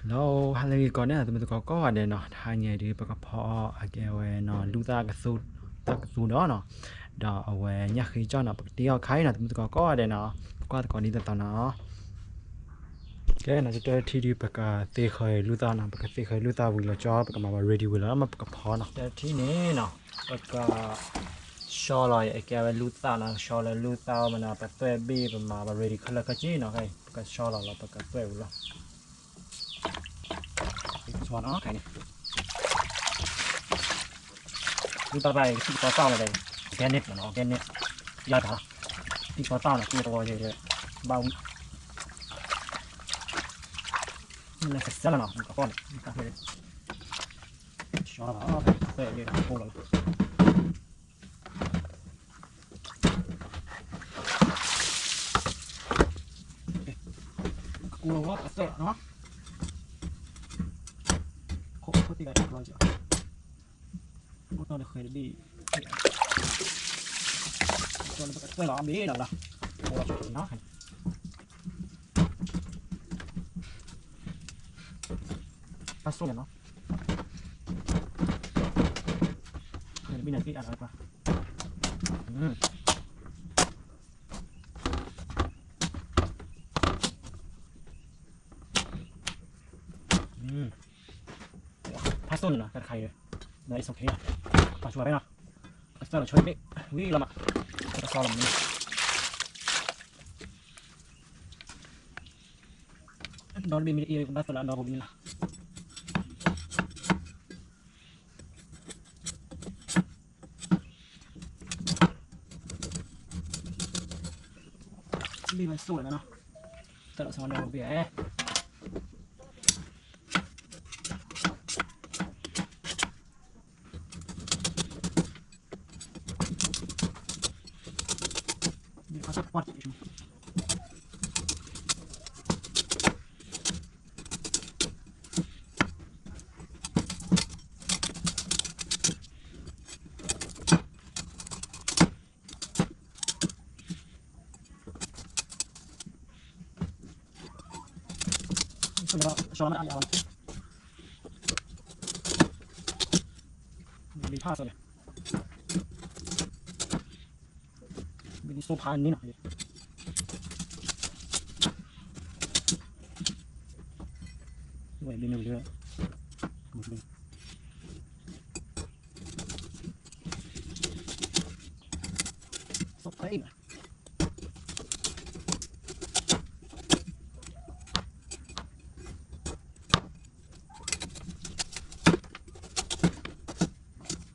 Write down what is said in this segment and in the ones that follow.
Hello, ဟါလၢအဂ့ၤကိးဂၤဒဲးနီၤ သုမုၣ်သကိးကိးဂၤဒဲးနီၤ, တဟါညါအံၤဒုး ပကဖီအီၣ်အကဲဝဲနီၤ လူသၣ်ကသူ, သၣ်ကသူဒီးနီၤ, ဒီးအဝဲညၣ်ဃ့ကၠီနီၤ ပကတ့အီၣ်ခါအံၤနီၤ သုမုၣ်သကိးကိးဂၤဒဲးနီၤ, ကွၢ်သကိးဒ်သိးသိးနီၤ. ကဲနီၤ တၢ်တထံၣ်ဒုး ပကသ့ဃီၤလူသၣ်နီၤ, ပကသ့ဃီၤလူသၣ်ဝံၤလီၤကၠီ ပကမၤဘၣ် ready ဝံၤလီၤ မ့ၢ်ပကဖီနီၤ. တၢ်တထံၣ်န့ၣ်နီၤ ပက ဆှီလီၤအကဲဝဲလူသၣ်နီၤ, ဆှီလီၤလူသၣ်မနီၤ, ပသွဲၣ်ဘ့ၣ် ပမၤဘၣ် ready ခဲလၢာ်ခဲဆ့နီၤ, ပကဆှီလီၤလီၤ ပကသွဲၣ်ဝံၤလီၤ. ဆှီနီၤ ခဲအံၤန့ၣ် လူသၣ်တဖၣ်အံၤ ကသံၣ်ကသီသၣ်မးဒီး organic မနီၤ, organic ယါတၢ်လီၤ, ကသံၣ်ကသီသၣ်နီၤ ကသံၣ်ကသီယဲၢ် ဘၣ်ဝံၣ် မ့ၢ်လၢကစၢ်လီၤနီၤ မ့ၢ်ကဖီန့ၣ် မ့ၢ်ကဖီန့ၣ် ဆှီလီၤဘၣ် ပကသွဲၣ်လီၤ ကကူလီၤဝဲပကသွဲၣ်နီၤ, ခိၣ်ခိၣ်သ့ၣ်ဂၤတဘျီကီး, အိၣ်တီၢ်လၢဃဲၤတဘ့ၣ်, အိၣ်တီၢ်လၢပကသွဲၣ်လီၤအါဘ့ၣ်နီၤလီၤ, အိၣ်လီၤနီၤ, တၢ်စိၣ်န့ၣ်နီၤ, ဃဲၤတဘ့ၣ်န့ၣ်သ့ၣ်အါလီၤကွၢ် ဖးစိၣ်န့ၣ်နီၤ တၢ်တခါအံၤ, ဒီး it's okay နီၤ, ပာ်ဆူၣ်ဘၣ်ဖဲနီၤ, ကစၢ်လီၤဆိတဘ့ၣ် ဝံၤလီၤမး, ကစၢ်လီၤမးန့ၣ်, ဒီတဘ့ၣ်မ့ၢ်တအံၤ ကဘၣ်သၢလီၤ ဒီဘိမ့ၢ်လီၤ. ဘ့ၣ်မ့ၢ်စိၣ်လီၤနီၤ, တၢ်လီၤဆီဒီဘ့ၣ်ဧါ လံဖးစိၣ်န့ၣ်, ဘ့ၣ်စိၣ်ဖးန့ၣ်နီၤ,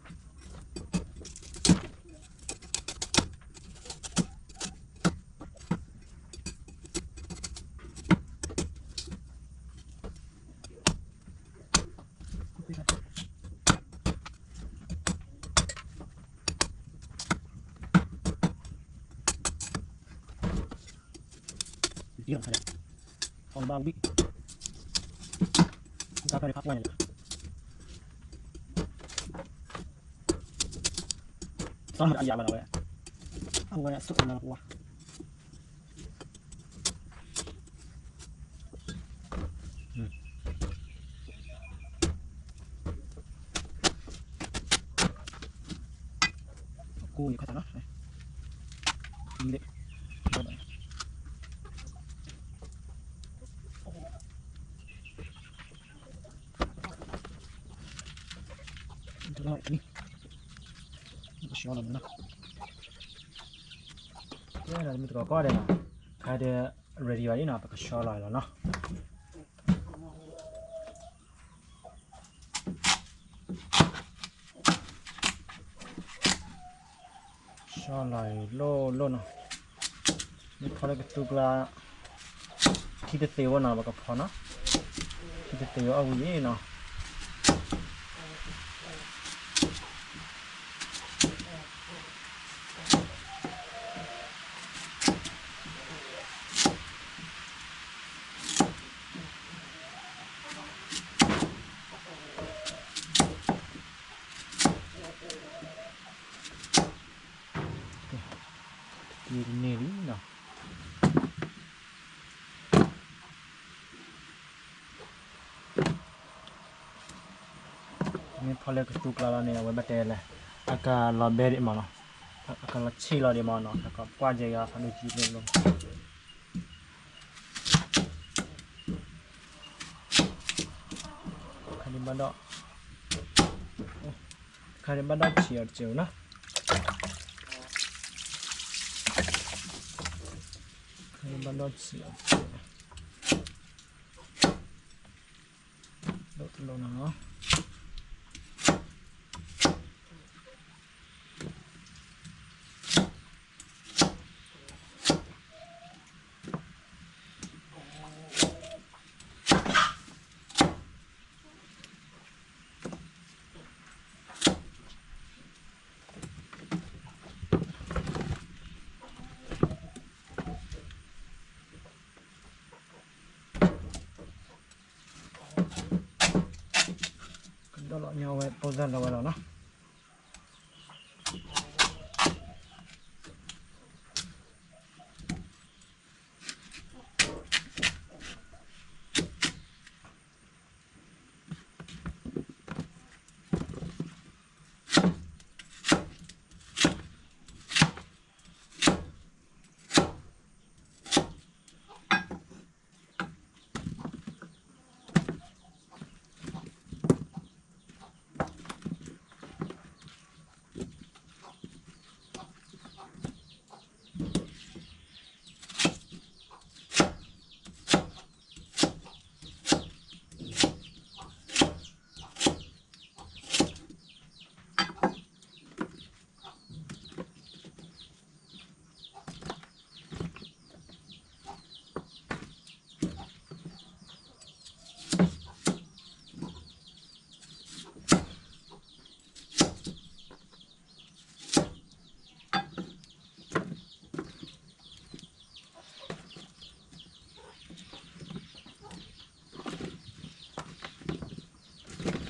ဝဲဘ့ၣ်န့ၣ်ဝံၤလၢ, စိၣ်ဖးအံၤနီၤ. စီၤမတၤအယၣ်ဘၣ်လီၤဝဲ, အဝဲအစိၣ်အလၤပဝါ အကူန့ၣ်ခါသးနီၤ, မ့ၢ်လၢ တလီၤအံၤ, ပကဆှီလီၤမးနီၤ, မ့ၢ်တကီၢ်ကီၢ်ဒဲးနီၤ, ခါဒီး ready ဘၣ်လံနီၤ, ပကဆှီလီၤလီၤနီၤ. ဆှီလီၤလိၣ်လိၣ်နီၤ, မ့ၢ်ဖီလၢကသူကျါ, ထံတသ့ဝဲနီၤ ပကဖီနီၤ, ထံတသ့ဝဲအီၣ်ဝံၤလံနီၤ. က့ၤတန့ၢ်လံနီၤ. မ့ၢ်ဖီလၢကသူကျါလီၤန့ၣ် အဝဲဘၣ်တဲလဲၣ်, အကလီၤဘဲဒံးမးနီၤ, အကလီၤဆံးလီၤဒံးမးနီၤ, တၢ်ကကွၢ်ကဲယၤဖးဒိၣ်ကံလိလိၤ, ခါဒံးဘၣ်ဒီး, ခါဒံးဘၣ်ဒီးဆံးအီၤတစဲးနီၤ, ခါဒံးဘၣ်ဒီးဆံးအီၤတစဲး, ဒိၣ်တလိာ်နီၤနီၤ. ကဒီးလီၤညီဝဲ ပိၢ်သၣ်လၢဝဲလီၤနီၤ.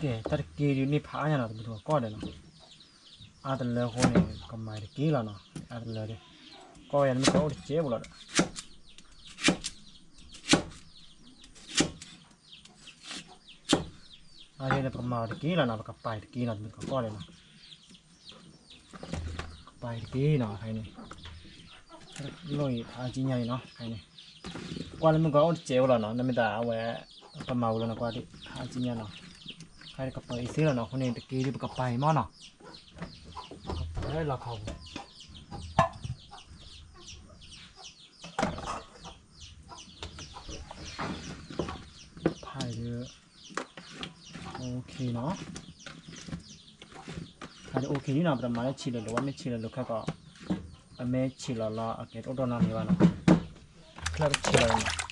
ကဲ တၢ်တက့ဒုးန့ၢ်ဖးအါညါနီၤ တမုၢ်တကိးဒီးနီၤ, အါတလၢအဃိန့ၣ် ကမၤတက့လီၤနီၤ, အါတလၢဒီး ကိးယၤတမ့ၢ်ကအိၣ်တစဲးဖိလီၤဒီး အါန့ၣ် ပကမၤတက့လီၤနီၤ, ပကပာ်တက့နီၤ တမုၢ်တကိးဒီးနီၤ, ကပာ်တက့နီၤ ခဲအံၤန့ၣ်, လိၣ်အံၤဖးအါကံညါအံၤနီၤ ခဲအံၤန့ၣ်, ကွၢ်လၢမုၢ်ကီၢ်အိၣ်တစဲးဖိလီၤနီၤ, နမ့ၢ်တၢ်အဝဲ ပမၤဝံၤလီၤနီၤ ကွၢ်ဒံး ဖးအါကံညါနီၤ, ခဲအံၤကပာ်အံၤသ့လီၤနီၤ, အဃိန့ၣ် တက့ဒုးပကပာ်အံၤမးနီၤ, ကပာ်လီၤခီပူၤ ဖးအံၤဒီး OK နီၤ, ဖးဒီး OK လံနီၤ, ပတမၤလၢဆံးလၢာ်လိၤဘၣ်, မ့ၢ်ဆံးလၢာ်လိၤခဲကီး, အမ့ၢ်ဆံးလီၤလီၤ အကဲတအိၣ်ဒိၣ်နီတမံၤဘၣ်နီၤ, ချၢတဆံးလီၤနီၤ,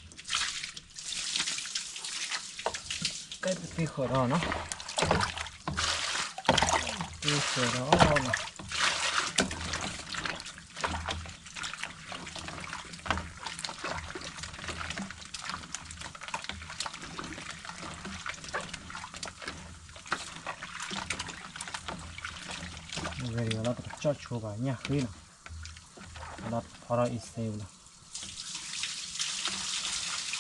ကဲပက့ဃၢၤဒီးနီၤ, က့ဃၢၤဒီးနီၤ ready လီၤ ပကကၠီၣ်ဆိပှၤညၣ်ဃ့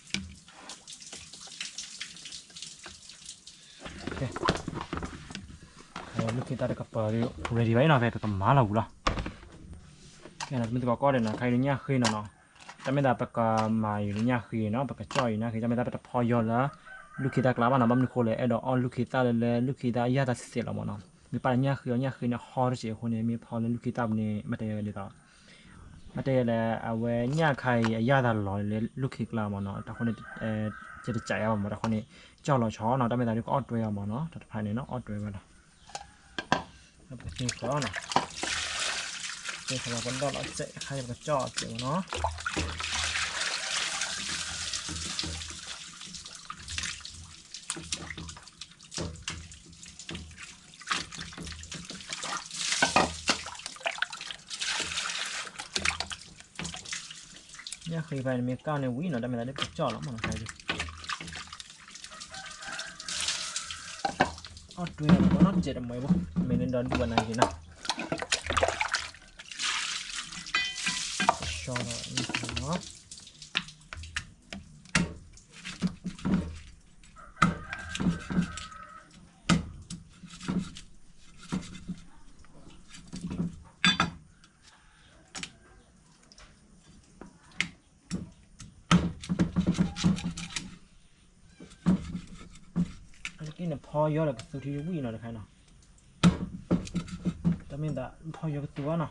နီၤ, လီၤဖီထီၣ်အံၤစ့ဝံၤလီၤ. လုၢ်ခ့တၢ်တကပၤဒီး ready ဘၣ်အံၤနီၤ, ဖဲပကမၤလီၤဝံၤလီၤ. ကဲနီၤ တမ့ၢ်သကိးကီၢ်ဒီးနီၤ, ခဲအံၤဒုးညၣ်ဃ့နီၤနီၤ, တၢ်မ့ၢ်သးပကမၤအံၤဒုးညၣ်ဃ့နီၤ, ပကကၠီၣ်အံၤညၣ်ဃ့, တၢ်မ့ၢ်သးပတဖီယီၤလၢ လုၢ်ခ့တၢ်ကျါဘၣ်နီၤ, ဘၣ်မနုၤဃိလဲၣ် အဲၣ်ဒိးအီၣ်လုၢ်ခ့တၢ်လၢ လၢလုၢ်ခ့တၢ်အယၣ်တၢ်စဲးစဲးလီၤမးနီၤ, မ့ၢ်ပာ်လၢညၣ်ဃ့အီၤ ညၣ်ဃ့န့ၣ်ဟီတစဲးအဃိန့ၣ် မ့ၢ်ဖီလၢလုၢ်ခ့တၢ်ပူၤန့ၣ် မ့ၢ်တဲဝဲဒ်သိး မ့ၢ်တဲလဲၣ် အဝဲညၣ်ခါအံၤ အယၣ်သးလီၤလၢလုၢ်ခ့ကျါမးနီၤ, တၢ်ဃိန့ၣ် ကတစးယါဘၣ်မး, တၢ်ဃိန့ၣ် ကၠီၣ်လီၤဆီနီၤ, တၢ်မ့ၢ်သးဒုးကအီၣ်တွဲအီၤမးနီၤ, တၢ်တဖၣ်န့ၣ်နီၤ အီၣ်တွဲဝဲလီၤ. ပကသ့ဃီနီၤ, သ့ဃီလီၤ ပဒီၣ်လီၤစဲး ခါအံၤပကကၠီၣ်အီၤစဲးမးနီၤ. ညၣ်ဃ့ဖဲန့ၣ် မ့ၢ်ကၢ်န့ၣ်ဝံၤနီၤ, တၢ်မ့ၢ်သးဒ်ပကကၠီၣ်လီၤမးနီၤ, အီၣ်တွဲအီၤနီၤ, စဲးတမှဲၤဘိ မ့ၢ်န့ၣ်ဒီးဒုးဝဲနၤက့ၤနီၤ. ကၠီဒီးမ့ၢ်နီၤ အက့ၢ်န့ၣ်ဖီယီၤဒီးကသူထံဝံၣ်နီၤတခါနီၤ, တမ့ၢ်သးဖီယီၤကသူဘၣ်နီၤ,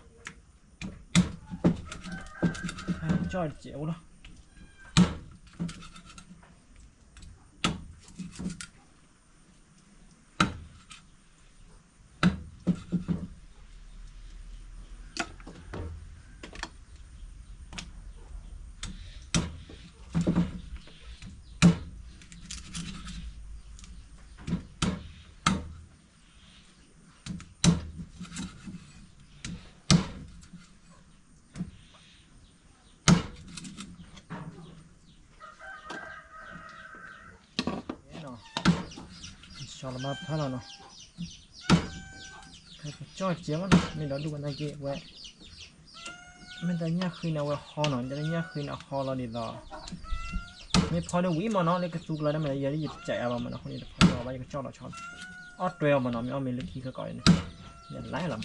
ကၠီၣ်တစဲးအိၣ်လီၤ. စီၤလီၤမါဖးလီၤနီၤ, ကၠီၣ်ကဲမးနီၤ မ့ၢ်ဒီဒူၣ်ဝဲနာ်က့ဝဲ, မ့ၢ်တညၣ်ဃံန့ၣ်အဝဲဟီနီၤ, တညၣ်ဃံန့ၣ်အဟီလီၤဒ်သိး, မ့ၢ်ဖီဒၣ်ဝံၤမးနီၤ လၢကသူကလီၤဒၣ်မး ယဲဒၣ်ယတကးအါဘၣ်မးနီၤ, အဃိန့ၣ်တဖီယီၤဘၣ် ယကကၠီၣ်လီၤဆီလီၤ, အီၣ်တွဲအီၤမးနီၤ, မ့ၢ်အီၣ်မ့ၢ်လၢခံခဲကီးန့ၣ်, ယလဲၤလီၤမး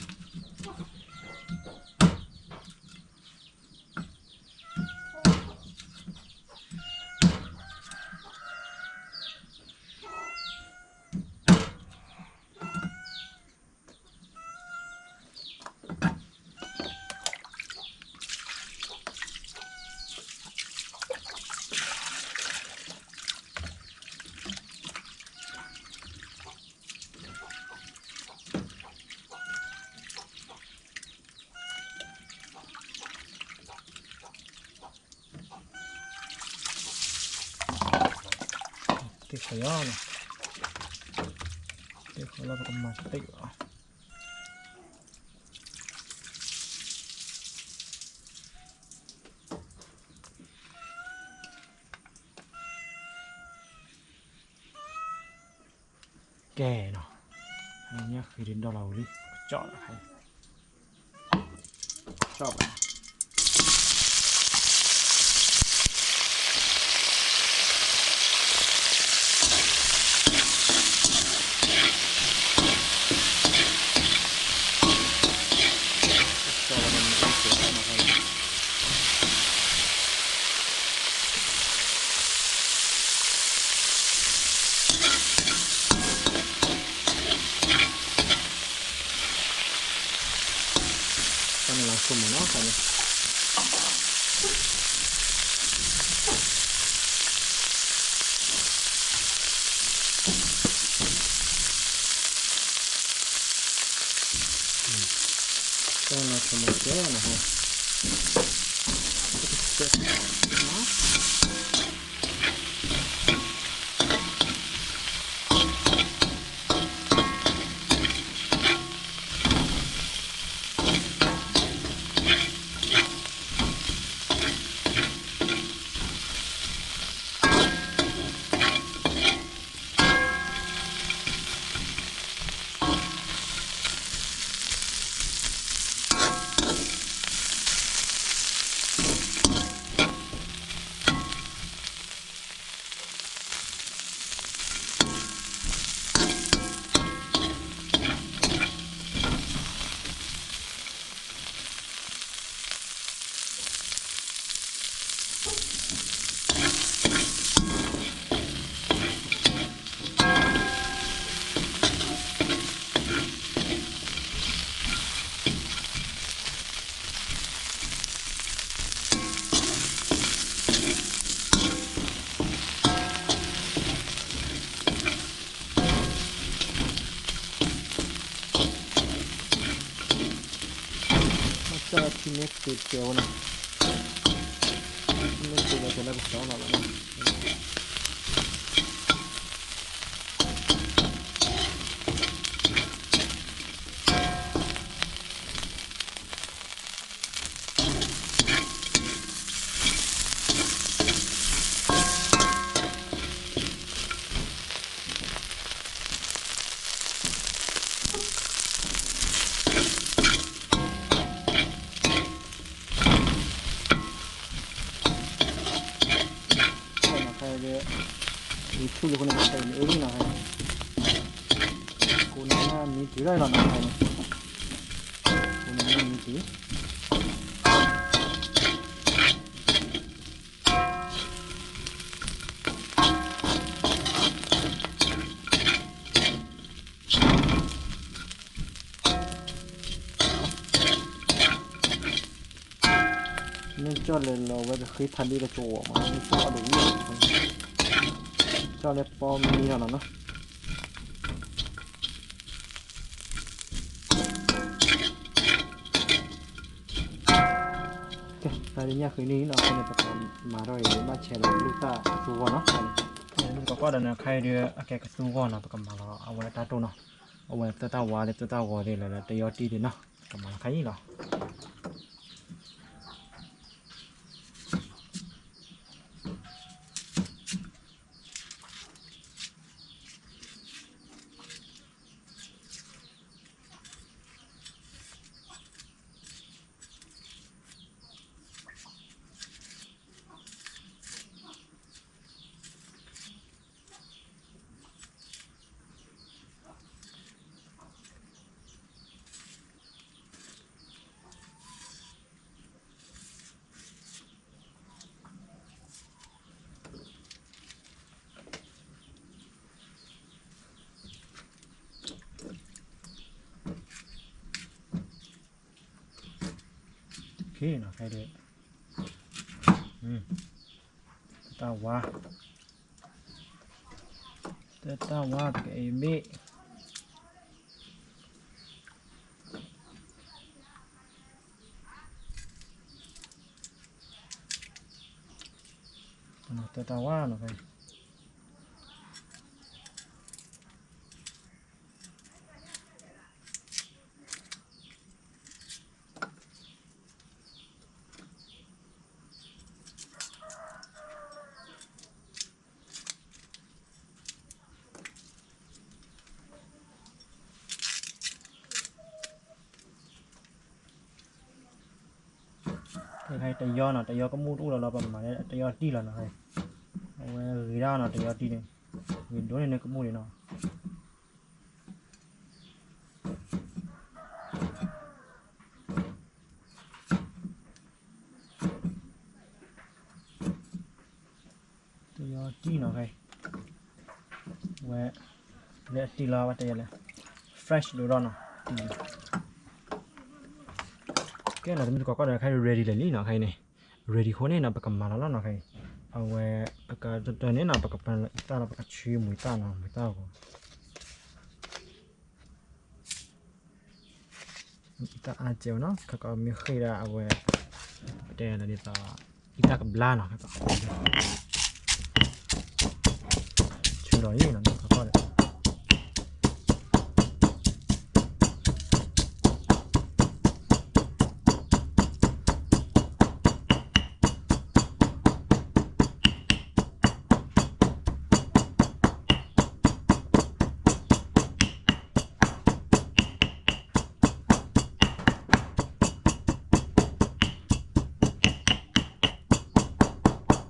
တ့ၢ်ဃီၤယီၤ, တ့ၢ်ဃီၤလၢပကမၤတ့ၢ်အီၤ, ကဲနီၤ, ညၣ်ဃံဒ်ဒီလီၤဝံၤလံ, ကကၠီၣ်လီၤ, ကၠီၣ်ဘၣ် တၢ်န့ၣ်လီၤဆိမးနီၤ, တၢ်လီၤဆိမးကဲနီၤ, မ့ၢ်ကၠီၣ်ထံမ့ၢ်တုၤကဲဝဲနီၤ, မ့ၢ်တုၤလၢကလၢကစီလီၤလီၤနီၤ. ဖုၣ်လံအဃိန့ၣ် ခဲအံၤန့ၣ် အ့ၣ်နီၤ ခဲအံၤန့ၣ် ကိးန့ၢ်မံတုၤလီၤနီၤ ခဲအံၤန့ၣ် ကိးန့ၢ်မံတုၤ မ့ၢ်ကၠီၣ်လဲၤလီၤဝဲကဃ့ထါဒ့တကဝီၤမး မ့ၢ်ကၠီၣ်အီၤတဝံၤ ကၠီၣ်လၢပီမံလီၤနီၤနီၤ ကဲ တၢ်ဒ်ညၣ်ဃ့န့ၣ်နီၤ အဃိန့ၣ် ပကမၤထီၣ်အံၤ ဘၣ်ဆဲးလီၤလူၢ်တၢ်ကသူဂီၢ်နီၤ ကကွၢ်ဒီးန့ၣ် ခဲအံၤဒုး အကဲကသူဂီၢ်နီၤ ပကမၤလီၤအဝဲတၢ်တိၢ်နီၤ အဝဲသၢတၢ်ဝါသ့ၣ်သၢတၢ်ဂီၤသ့ၣ်လၢတယီတံၢ်သ့ၣ်နီၤ ကမၤလီၤခဲအံၤလီၤ တၢ်ဝါ တၢ်ဝါပကအဲၣ်ဘ့ၣ် တၢ်ဝါနီၤ ခဲအံၤတယီနီၤ တယီကမူၣ်တအိၣ်လီၤလီၤ ပမၤလၢတယီတံၢ်လီၤနီၤ အဝဲဂ့ၤဒၣ်နီၤ တယီတံၢ်န့ၣ် ဂ့ၤဒိၣ်န့ၢ်န့ၣ်ကမူၣ်န့ၣ်နီၤ တယီတံၢ်နီၤ ခဲအံၤ ဝဲ လၢအတံၢ်လီၤ ဝဲတယီလဲၣ် fresh ဒိၣ်ဒီးနီၤ ကဲနီၤ တမ့ၢ်တကိးကီၢ်ဒီး ခဲအံၤ ready လၢာ်လံနီၤ ခဲအံၤန့ၣ် ready အဃိန့ၣ်နီၤ ပကမၤလီၤလီၤနီၤ ခဲအံၤ အဝဲ ပကတၢၢ်န့ၣ်နီၤ ပကပၢအံသၣ်ဒီး ပကဆှံမူအံသၣ်နီၤ မူအံသၣ်အဂီၢ် အံသၣ်အါကဲဝဲနီၤ ခဲကီးမ့ၢ်ဃ့ၢ်ဒၣ်အဝဲ ပတဲလၢဒ်သိး အံသၣ်ကဘျါနီၤ ခဲကီး ဆူလီၤအံၤနီၤ ခဲကီးဒီး ဆူလီၤ ဆူလီၤ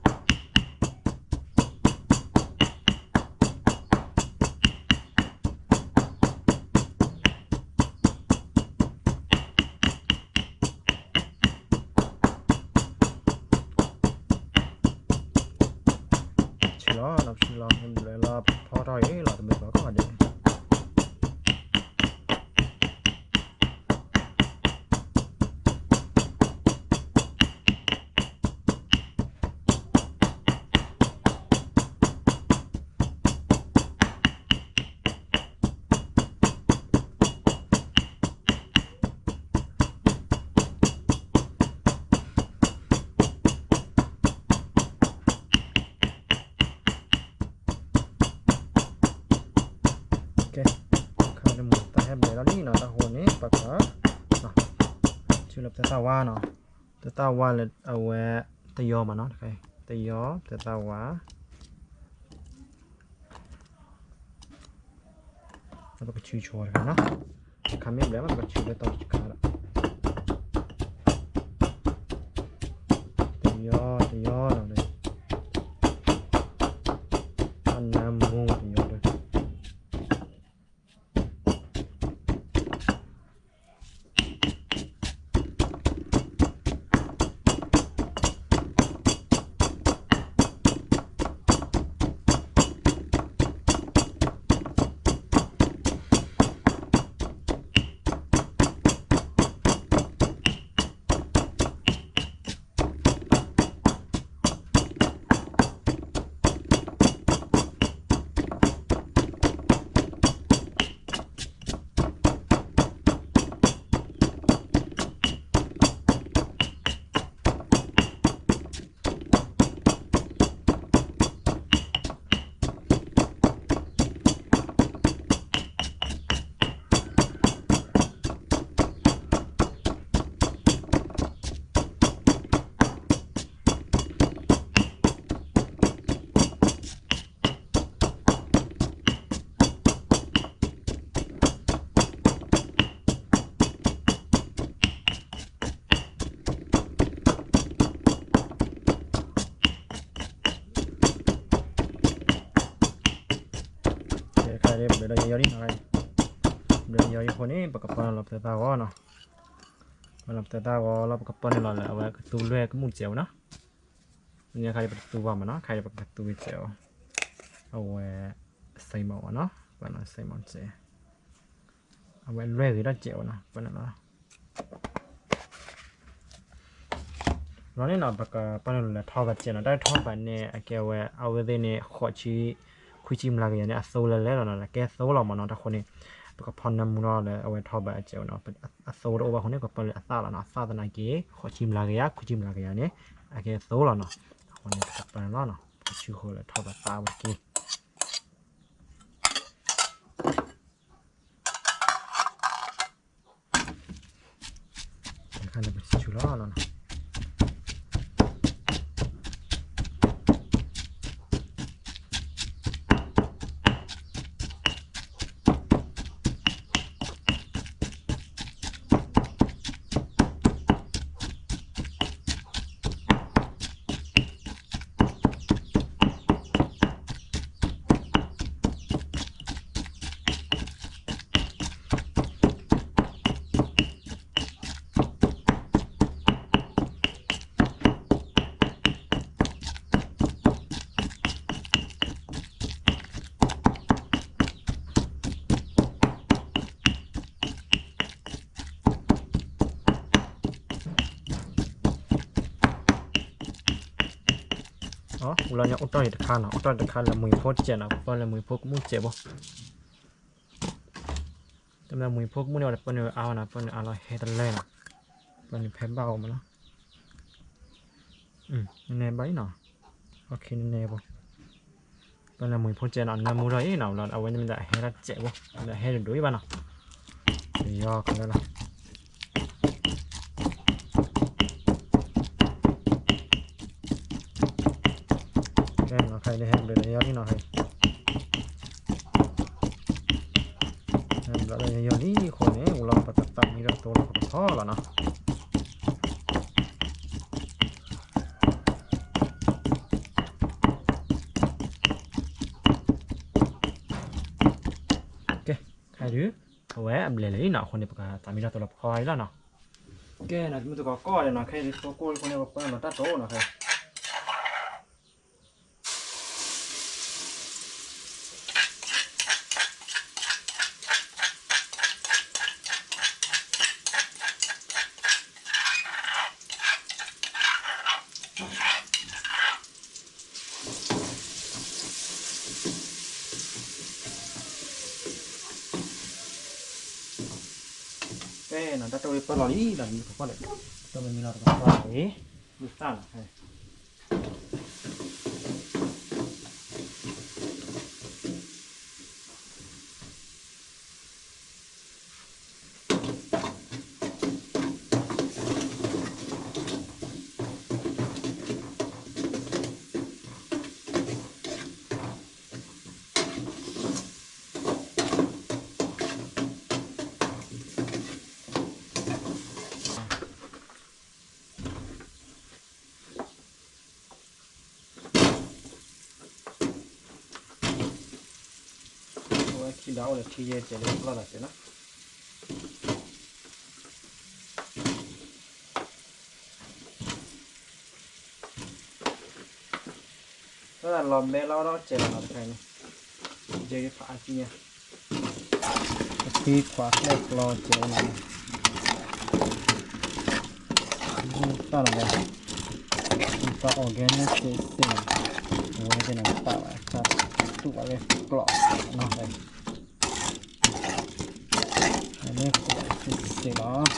မ့ၢ်ဘျဲလီၤ ဖီထီၣ်အံၤလီၤ တမ့ၢ်ဘျီကီၢ်ဒဲး ကဲ ခါလၢမူတၢ်ဟဲဘျဲလီၤလံနီၤ တၢ်ဃိန့ၣ် ပက ဆူလၢပသၢတၢ်ဝါနီၤ သၢတၢ်ဝါလၢအဝဲ တယီမးနီၤ တယီ သၢတၢ်ဝါ ပကဆူဆိတခါနီၤ ခါမ့ၢ်ဘျဲမး ပကဆူလၢတၢ်တခါဒီး တယီ တယီနီၤ အနၢမူ ယီၤလံနီၤ, ဘျဲယီၤလံအဃိန့ၣ် ပကပာ်လီၤပသၢသၣ်ဂီၤနီၤ, ပာ်လီၤပသၢသၣ်ဂီၤလီၤ ပကပာ်န့ၣ်လီၤလၢအဝဲကသူလွဲၢ်ကမူၣ်စဲးဝဲနီၤ, မ့ၢ်ခါဒ်ပတသူဘၣ်မးနီၤ, ခါဒ်ပကသူဝဲစဲးအီၤ, အဝဲ စဲးမီၣ်ဝဲနီၤ, ပာ်လီၤစဲးမီၣ်စဲး အဝဲလွဲၢ်ဂ့ၤထီၣ်စဲးဝဲနီၤ, ပာ်န့ၣ်လီၤ လီၤန့ၣ်နီၤ ပကပာ်န့ၣ်လီၤလၢထီၣ်ဘးစဲးနီၤ, တၢ်ထီၣ်ဘးန့ၣ် အကဲဝဲ အဝဲသ့ၣ်န့ၣ် ဃိးဆံ ခွံဆံမျးကယၤန့ၣ် အသိလၢလဲၣ်လီၤနီၤ, ကဲသိလီၤမးနီၤ, တၢ်ဃိန့ၣ် ပကဖီနၢမူထီၣ်လၢအဝဲထီၣ်ဘးအစဲးဝဲနီၤ, အသိတအိၣ်ဘၣ်အဃိန့ၣ် ပပာ်လၢအသၣ်လီၤနီၤ, အသၣ်သနာ်က့ ဃိးဆံမျးကယၤ ခွံဆံမျးကယၤန့ၣ် အကဲသိလီၤနီၤ, အဃိန့ၣ် ပကပာ်န့ၣ်လီၤနီၤ, ပကဆူဃီလၢထီၣ်ဘးသၣ်ဝဲတက့ၢ်. တခါန့ၣ်ပဆူလီၤနီၤ. အိၣ်လီၤန့ၣ် အိၣ်တ့ၢ်ယံၤတခါနီၤ, အိၣ်တ့ၢ်တခါလၢမှံၤဖိတစဲးနီၤ, ပပာ်လၢမှံၤဖိကမူၣ်စဲးဖိ, တမ့ၢ်မှံၤဖိကမူၣ်န့ၣ် ပာ်န့ၢ်အါဝဲနီၤ, ပာ်န့ၢ်အါလီၤဟဲတလၢနီၤ, ပာ်န့ၢ်ဖဲဘၣ်အီၤမးနီၤ, နည်းနည်းဘၣ်အံၤနီၤ, နည်းနည်းဖိ, ပာ်လၢမှံၤဖိစဲးနီၤ, နၢမူထီၣ်အံၤနီၤ, အဝဲန့ၣ်မ့ၢ်ဒၣ်အဟဲတစဲးဖိ, ဒီးဟဲတဒိၣ်အံၤဘၣ်နီၤ, ယီၤခီလၢလီၤ. ကဲနီၤ, ခဲအံၤဒ်ဟဲဘျဲးဒီးယီၤလံနီၤ, ခဲအံၤ ဟဲဘျဲးဒီးယီၤလံအဃိန့ၣ် ဝံၤလီၤပကသးမံထီၣ်သိလီၤပကဖီလီၤနီၤ. ကဲ, ခဲအံၤဒုး အဝဲအဘျဲးလံနီၤ, အဃိန့ၣ် ပကသးမံထီၣ်သိလီၤပကဖီလီၤနီၤ. ကဲနီၤ, မုၢ်တကိးကီၢ်ဒီးနီၤ, ခဲအံၤဒုး သိကိၢ်အဃိန့ၣ် ပပာ်လီၤတၢ်တိၢ်နီၤ, ခဲအံၤ ကဲနီၤ, တၢ်တိၢ်ဝဲပၢၢ်လီၤလံနီၤ, မုၢ်တကိးကီၢ်ဒီး တိၢ်မံမံလီၤတကပၤလံ, မုၢ်သၣ်နီၤ. အဝဲခံဒီးအိၣ်ဒီးထံယဲၢ်စဲးလၢပလီၢ်သးစဲးနီၤ. တၢ်လီၤဘဲလီၤဒီးစဲးလီၤနီၤတခါအံၤန့ၣ်, ယဲၢ်ကဖးအါကံညါ, အဖံခွးကျဲၣ်ကျီစဲးလီၤနီၤ. တၢ်လီၤဘဲ, တၢ် organic စ့စ့, အဝဲသ့ၣ်န့ၣ်ပာ်ဘၣ်တၢ်တူၢ်ဘၣ်လၢကျီးနီၤ, လၢကျီးစ့စ့လီၤ.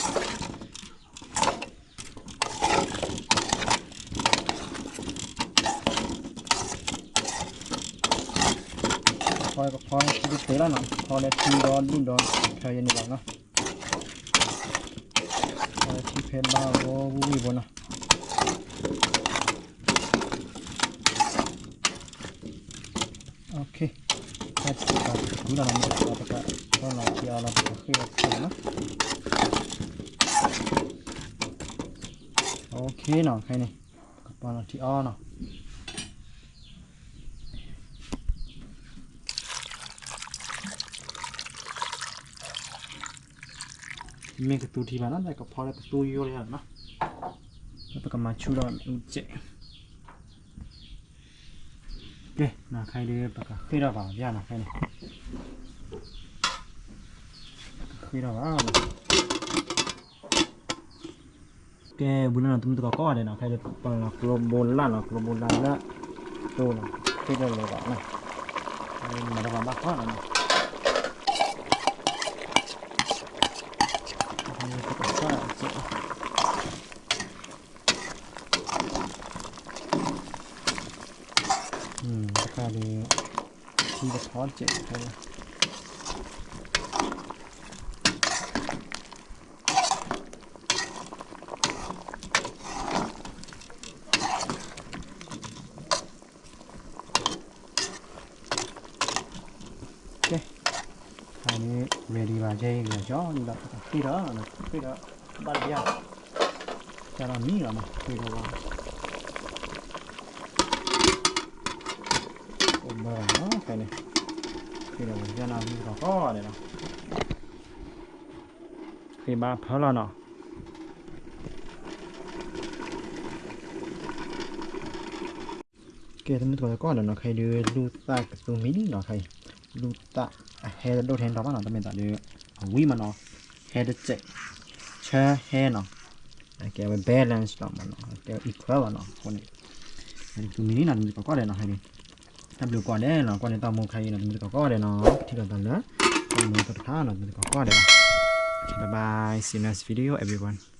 ဖီကဖီထံတသ့လီၤနီၤ, ဖီလၢထံဒီဒူၣ်ဒီထၢယဲန့ၣ်လီၤနီၤ, ဖီလၢထံဖဲဘၣ်ဂီၤဝံၣ်ဝံၣ်ဖိနီၤ. OK, တၢ်တစဲးပှၤတဖုလီၤနီၤ, မ့ၢ်တကီးပကဖီလီၤထံအီၤလီၤ ပကဃ့အီၤထံလီၤနီၤ. OK နီၤ, ခဲအံၤန့ၣ် ပကဖီလီၤထံအီၤနီၤ. မ့ၢ်ကသူထံဘၣ်နီၤ ကဖီလၢကသူယိလီၤနီၤ, ပကမၤဆူၣ်ထီၣ်မ့ၣ်အူစဲး, ကဲ နီၤ ခဲအံၤဒီး ပကဃ့ထီၣ်ဘၣ်နီၤ ခဲအံၤန့ၣ်, ဃ့ထီၣ်ဘၣ်နီၤ. ကဲ ဝံၤလီၤနီၤ တမုၢ်တကိးကိးဂၤဒဲးနီၤ ခဲအံၤဒီးပလီၤကျိဘိလၢ်နီၤ ကျိဘိလၢ်လၢ တိၢ်နီၤ ဃ့ထီၣ်လၢၤဘၣ်နီၤ, မၤတဘၣ်ဘၣ်ဃီနီၤ, တခါဒီး ထံကထီတစဲး ကဲ ခါန့ၣ် ready ဘၣ် ကဲ ယကၠီလံဒီး ဃ့ဒီး ဃ့ဒီး ဘၣ်လၢယၤ ကၢ်ဒီးမံလီၤနီၤ ဃ့ဒီး အိၣ်ဘၣ်နီၤ ခဲအံၤန့ၣ် ဃ့ဒီး ယၤနီၤ တမုၢ်တကိးကိးဂၤဒဲးနီၤ ဃ့ဘၣ်ဖၢလီၤနီၤ. ကဲ တမုၢ်တကိးကိးဂၤဒဲးနီၤ ခဲအံၤဒီး လူၢ်သၣ်ကသူမံလံနီၤ ခဲအံၤ လူၢ်သၣ်အဟဲတဒိၣ်ထဲန့ၣ်ဘၣ်နီၤ တမ့ၢ်သးဒီး အဝံၣ်မးနီၤ ဟဲတစဲး ဆၢဟဲနီၤ ကဲဝဲ balance လီၤမးနီၤ ကဲဝဲ equal လီၤနီၤ အဃိန့ၣ် ကသူမံလံနီၤ တမုၢ်တကိးကိးဂၤဒဲးနီၤ ခဲအံၤ တၢ်ဘျုးကိးဂၤဒဲးနီၤ ကွၢ်န့ၢ်တၢ်မူခဲအံၤနီၤ တမုၢ်တကိးကိးဂၤဒဲးနီၤ ထံၣ်လိာ်သးလၢ တၢ်မူတခါနီၤ တမုၢ်တကိးကိးဂၤဒဲးနီၤ Bye bye, see you next video, everyone.